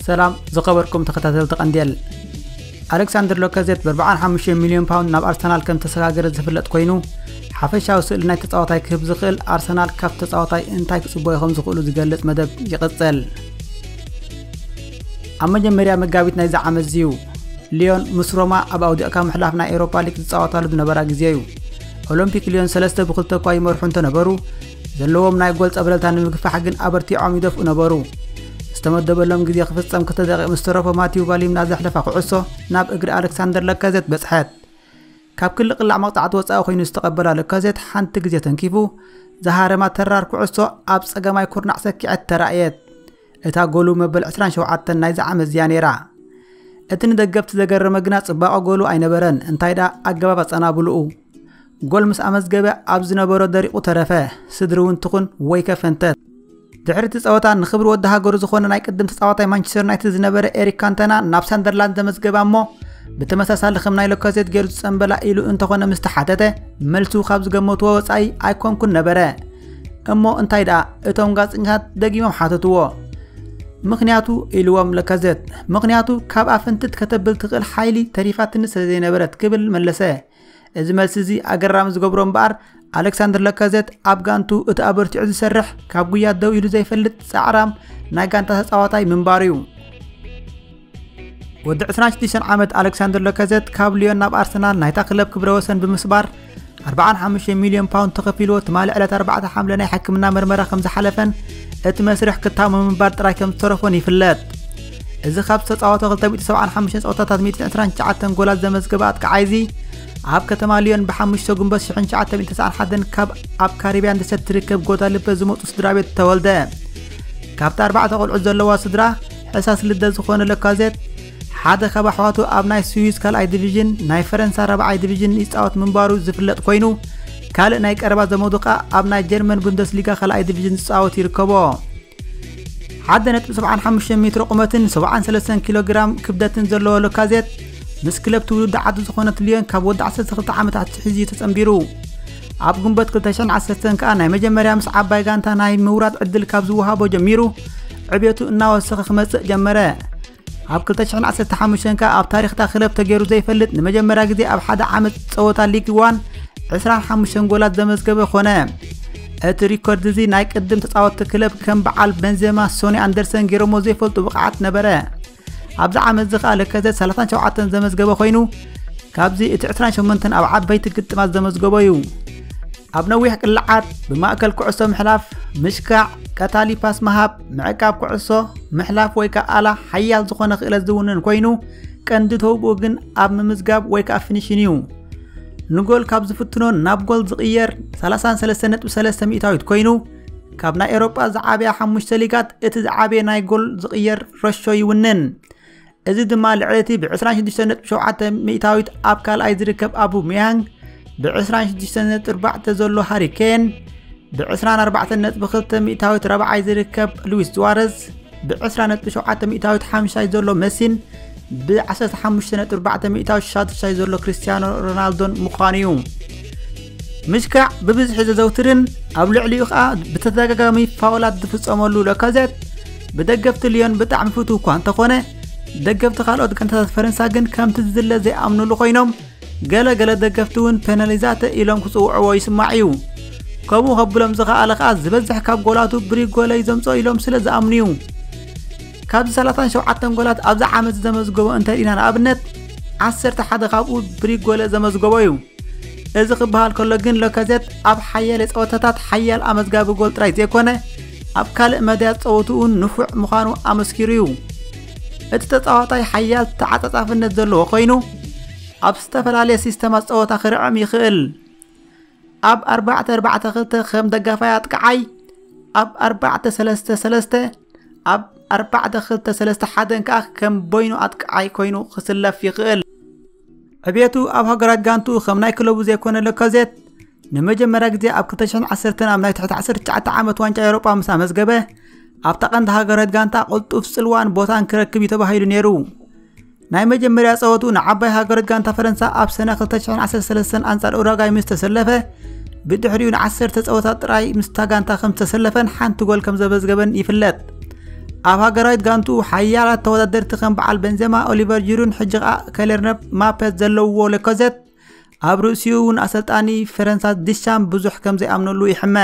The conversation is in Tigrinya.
ሰላም ዝኸበርኩም ተኸታተልቲ ቀንዴል። ኣሌክሳንደር ሎካዜት ብ45 ሚልዮን ፓውንድ ናብ ኣርሰናል ከም ተሰጋገረ ዝፍለጥ ኮይኑ፣ ሓፈሻዊ ስእሊ ናይ ተጻዋታይ ክህብ ዝኽእል ኣርሰናል ካብ ተጻዋታይ እንታይ ክጽበዩ ከም ዝኽእሉ ዝገልጽ መደብ ይቕጽል። ኣብ መጀመርያ መጋቢት ናይዚ ዓመት እዩ። ሊዮን ምስ ሮማ ኣብ ኣውዲቕካ ምሕላፍ ናይ ኤውሮፓ ሊግ ዝጻወታሉ ዝነበራ ግዜ እዩ። ኦሎምፒክ ሊዮን ሰለስተ ብክልተ እኳ ይመርሑ እንተነበሩ፣ ዘለዎም ናይ ጎል ጸብለልታ ንምግፋሕ ግን ኣበርቲዖም ይደፍኡ ነበሩ። ዝተመደበሎም ግዜ ክፍጸም ክልተ ደቂቕ ምስ ተረፎ፣ ማቲው ቫሊምና ዘሕለፋ ኩዕሶ ናብ እግሪ ኣሌክሳንደር ለካዜት በጽሐት። ካብ ክሊ ቅላዕ መቕጻዕቲ ወጻኢ ኮይኑ ዝተቐበላ ለካዜት ሓንቲ ግዜ ተንኪፉ ዝሃረማ ተራር ኩዕሶ ኣብ ጸገማይ ኩርናዕ ሰኪዐት ተራእየት። እታ ጎሉ መበል ዕስራን ሸውዓተን ናይዚ ዓመት እዚኣ ነይራ። እቲ ንደገፍቲ ዘገረመ ግና ጽባቐ ጎሉ ኣይነበረን፣ እንታይ ደኣ ኣገባብ ኣጸናብልኡ። ጎል ምስ ኣመዝገበ ኣብ ዝነበሮ ደሪቑ ተረፈ፣ ስድሪ እውን ትኹን ወይከ ፈንተት። ድሕሪ እቲ ጸወታ ንኽብሪ ወዲ ሃገሩ ዝኾነ ናይ ቅድም ተጻዋታይ ማንቸስተር ዩናይትድ ዝነበረ ኤሪክ ካንተና ናብ ሳንደርላንድ ዘመዝገባ እሞ ብተመሳሳሊ ከም ናይ ሎካዜት ገይሩ ዝጸንበላ ኢሉ እንተኾነ ምስ ተሓተተ፣ መልሱ ካብ ዝገመትዎ ወጻኢ ኣይኮንኩን ነበረ። እሞ እንታይ ደኣ እቶም ጋዜጠኛታት ደጊሞም ሓተትዎ። ምኽንያቱ ኢልዎም ለካዜት፣ ምኽንያቱ ካብ ኣፍንትት ከተብል ትኽእል ሓይሊ ተሪፋትኒ ስለ ዘይነበረት ክብል መለሰ። እዚ መልሲ እዚ ኣገራሚ ዝገብሮ እምበኣር፣ ኣሌክሳንደር ለካዜት ኣብ ጋንቱ እቲ ኣበርቲዑ ዝሰርሕ፣ ካብ ጉያ ደው ኢሉ ዘይፈልጥ ጻዕራም ናይ ጋንታ ተጻዋታይ ምንባሩ እዩ። ወዲ ዕስራን ሽዱሽተን ዓመት ኣሌክሳንደር ለካዜት ካብ ሊዮን ናብ ኣርሰናል ናይታ ክለብ ክብረ ወሰን ብምስባር ኣርባዓን ሓሙሽተ ሚልዮን ፓውንድ ተኸፊልዎ ትማሊ ዕለት ኣርባዕተ ሓምለ ናይ ሕክምና መርመራ ከም ዝሓለፈን እቲ መስርሕ ክታሞ ምንባር ጥራይ ከም ዝተረፎን ይፍለጥ። እዚ ካብ ዝተጻወተ ክልተ ሚእቲ ሰብዓን ሓሙሽተን ጸወታታት ሚእትን ዕስራን ትሽዓተን ጎላት ዘመዝገበ ኣጥቃዓይ እዚ ኣብ ከተማ ሊዮን ብሓሙሽተ ጉንበት ሽሕን ትሽዓተ ሚእትን ተስዓን ሓደን ካብ ኣብ ካሪብያን ደሴት ትርከብ ጓዳሉፔ ዝመጹ ስድራ ቤት ተወልደ። ካብቲ ኣርባዕተ ቆልዑት ዘለዋ ስድራ ሕሳስ ልደት ዝኾነ ለካዜት ሓደ ካብ ኣሕዋቱ ኣብ ናይ ስዊዝ ካልኣይ ዲቪዥን ናይ ፈረንሳ ራብዓይ ዲቪዥን ይጻወት ምንባሩ ዝፍለጥ ኮይኑ፣ ካልእ ናይ ቀረባ ዘመዱ ከኣ ኣብ ናይ ጀርመን ቡንደስሊጋ ካልኣይ ዲቪዥን ዝጻወት ይርከቦ። ሓደ ነጥቢ ሰብዓን ሓሙሽተን ሜትሮ ቁመትን ሰብዓን ሰለስተን ኪሎ ግራም ክብደትን ዘለዎ ሎካዜት ምስ ክለብ ትውልዲ ዓዱ ዝኾነት ሊዮን ካብ ወዲ ዓሰርተ ክልተ ዓመት ኣትሒዙ እዩ ተጸንቢሩ። ኣብ ግንቦት ክልተ ሽሕን ዓሰርተን ከኣ ናይ መጀመርያ ምስ ዓባይ ጋንታ ናይ ምውራድ ዕድል ካብ ዝወሃቦ ጀሚሩ ዕብየቱ እናወሰኸ ክመጽእ ጀመረ። ኣብ ክልተ ሽሕን ዓሰርተ ሓሙሽተን ከኣ ኣብ ታሪኽታ ክለብ ተገይሩ ዘይፈልጥ ንመጀመርያ ግዜ ኣብ ሓደ ዓመት ጸወታ ሊግ ዋን ዕስራን ሓሙሽተን ጎላት ዘመዝገበ ኾነ። እቲ ሪኮርድ እዚ ናይ ቅድም ተጻወትቲ ክለብ ከም በዓል ቤንዜማ፣ ሶኒ ኣንደርሰን ገይሮሞ ዘይፈልጡ ብቕዓት ነበረ። ኣብዚ ዓመት እዚ ከኣ ለከዘት ሰላሳን ሸውዓተን ዘመዝገበ ኮይኑ፣ ካብዚ እቲ ዕስራን ሸሞንተን ኣብ ዓበይቲ ግጥማት ዘመዝገቦ እዩ። ኣብ ነዊሕ ቅልዓት ብማእከል ኩዕሶ ምሕላፍ፣ ምሽካዕ፣ ቀታሊ ፓስ ምሃብ፣ ምዕቃብ ኩዕሶ፣ ምሕላፍ ወይ ከኣ ኣላ ሓያል ዝኾነ ክእለት ዝውንን ኮይኑ፣ ቀንዲ ተውብኡ ግን ኣብ ምምዝጋብ ወይ ከኣ ፊኒሽን እዩ። ንጎል ካብ ዝፍትኖ ናብ ጎል ዝቕየር ሰላሳን ሰለስተን ነጥቢ ሰለስተ ሚእታዊት ኮይኑ፣ ካብ ናይ ኤውሮጳ ዝዓበያ ሓሙሽተ ሊጋት እቲ ዝዓበየ ናይ ጎል ዝቕየር ረሾ ይውንን። እዚ ድማ ልዕሊ እቲ ብ ዕስራን ሽዱሽተን ነጥቢ ሸውዓተ ሚእታዊት ኣብ ካልኣይ ዝርከብ ኣቡሜያንግ፣ ብ ዕስራን ሽዱሽተን ነጥቢ ኣርባዕተ ዘሎ ሃሪ ኬን፣ ብ ዕስራን ኣርባዕተን ነጥቢ ክልተ ሚእታዊት ራብዓይ ዝርከብ ሉዊስ ሱዋረዝ፣ ብ ዕስራ ነጥቢ ሸውዓተ ሚእታዊት ሓምሻይ ዘሎ መሲን፣ ብ ዓሰርተ ሓሙሽተ ነጥቢ ኣርባዕተ ሚእታዊት ሻድሻይ ዘሎ ክርስቲያኖ ሮናልዶን ምዃኑ እዩ። ምሽካዕ ብብዝሒ ዘዘውትርን ኣብ ልዕሊኡ ከኣ ብተደጋጋሚ ፋውላት ዝፍጸመሉ ሎካዜት፣ ብደገፍቲ ሊዮን ብጣዕሚ ፍቱው እኳ እንተኾነ፣ ደገፍቲ ካልኦት ጋንታታት ፈረንሳ ግን ከምቲ ዝድለ ዘይኣምኑሉ ኮይኖም፣ ገለ ገለ ደገፍቲ እውን ፔናሊዛተ ኢሎም ክጽውዕዎ ይስማዕ እዩ። ከምኡ ከብሎም ዝኸኣለ ከኣ ዝበዝሕ ካብ ጎላቱ ብሪጎለ እዩ ዘምጽኦ ኢሎም ስለ ዝኣምኑ እዩ። ካብዚ ሰላሳን ሸውዓተን ጎላት ኣብዚ ዓመት ዘመዝገቦ እንተ ርኢና ንኣብነት፣ ዓሰርተ ሓደ ካብኡ ብሪጎለ ዘመዝገቦ እዩ። እዚ ክበሃል ከሎ ግን ሎካዜት ኣብ ሓያለ ጸወታታት ሓያል ኣመዝጋቢ ጎል ጥራይ ዘይኮነ፣ ኣብ ካልእ መዳያት ጸወትኡ እውን ንፉዕ ምዃኑ ኣመስኪሩ እዩ። እቲ ተጻዋታይ ሓያል ተዓጻጻፍነት ዘለዎ ኮይኑ፣ ኣብ ዝተፈላለየ ሲስተማት ጸወታ ክርዕም ይኽእል። ኣብ ኣርባዕተ ኣርባዕተ ክልተ ከም ደጋፋይ ኣጥቃዓይ፣ ኣብ ኣርባዕተ ሰለስተ ሰለስተ፣ ኣብ ኣርባዕተ ክልተ ሰለስተ ሓደን ከኣ ከም በይኑ ኣጥቃዓይ ኮይኑ ክስለፍ ይኽእል። ዕብየቱ ኣብ ሃገራት ጋንትኡ ከም ናይ ክለቡ ዘይኮነ ሎካዜት፣ ንመጀመርያ ግዜ ኣብ ክልተ ሽሕን ዓሰርተን ኣብ ናይ ትሕቲ ዓሰርተ ትሽዓተ ዓመት ዋንጫ ኤውሮጳ ምስ ኣመዝገበ፣ ኣብታ ቀንዲ ሃገራት ጋንታ ቅልጡፍ ጽልዋን ቦታን ክረክብ እዩ ተባሂሉ ነይሩ። ናይ መጀመርያ ጸወትኡ ንዓባይ ሃገራት ጋንታ ፈረንሳ ኣብ ሰነ ክልተ ሽሕን ዓሰርተ ሰለስተን ኣንጻር ኡራጋይ ምስ ተሰለፈ፣ ብድሕሪኡ ንዓሰርተ ጸወታ ጥራይ ምስታ ጋንታ ከም ዝተሰለፈን ሓንቲ ጎል ከም ዘመዝገበን ይፍለጥ። ኣብ ሃገራዊት ጋንቱ ሓያላት ተወዳደርቲ ከም በዓል ቤንዜማ፣ ኦሊቨር ጂሩን ሕጂ ከኣ ከለር ማፔዝ ዘለውዎ ሌኮዜት ኣብ ርእሲኡ እውን ኣሰልጣኒ ፈረንሳ ዲሻም ብዙሕ ከም ዘይኣምነሉ ይሕመ።